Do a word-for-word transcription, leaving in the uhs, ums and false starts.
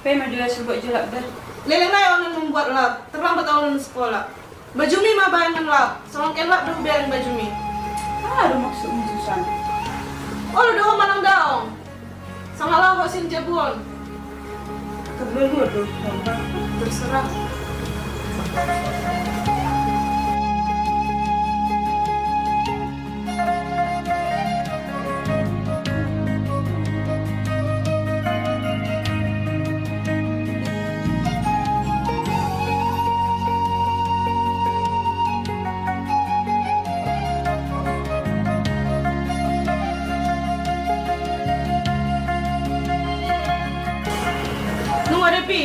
Pe ma jolo, sudah jelak dah. Leleng nai, on membuat lap, terlambat on sekolah. Bajumi ma baen lap, songon ke lap do hubereng bajumi. Aha do maksudmu, Susan? Olo do ho manang daong. Sanga laho ho sian jabu on. Terlalu do. Terserah. Nunga dope.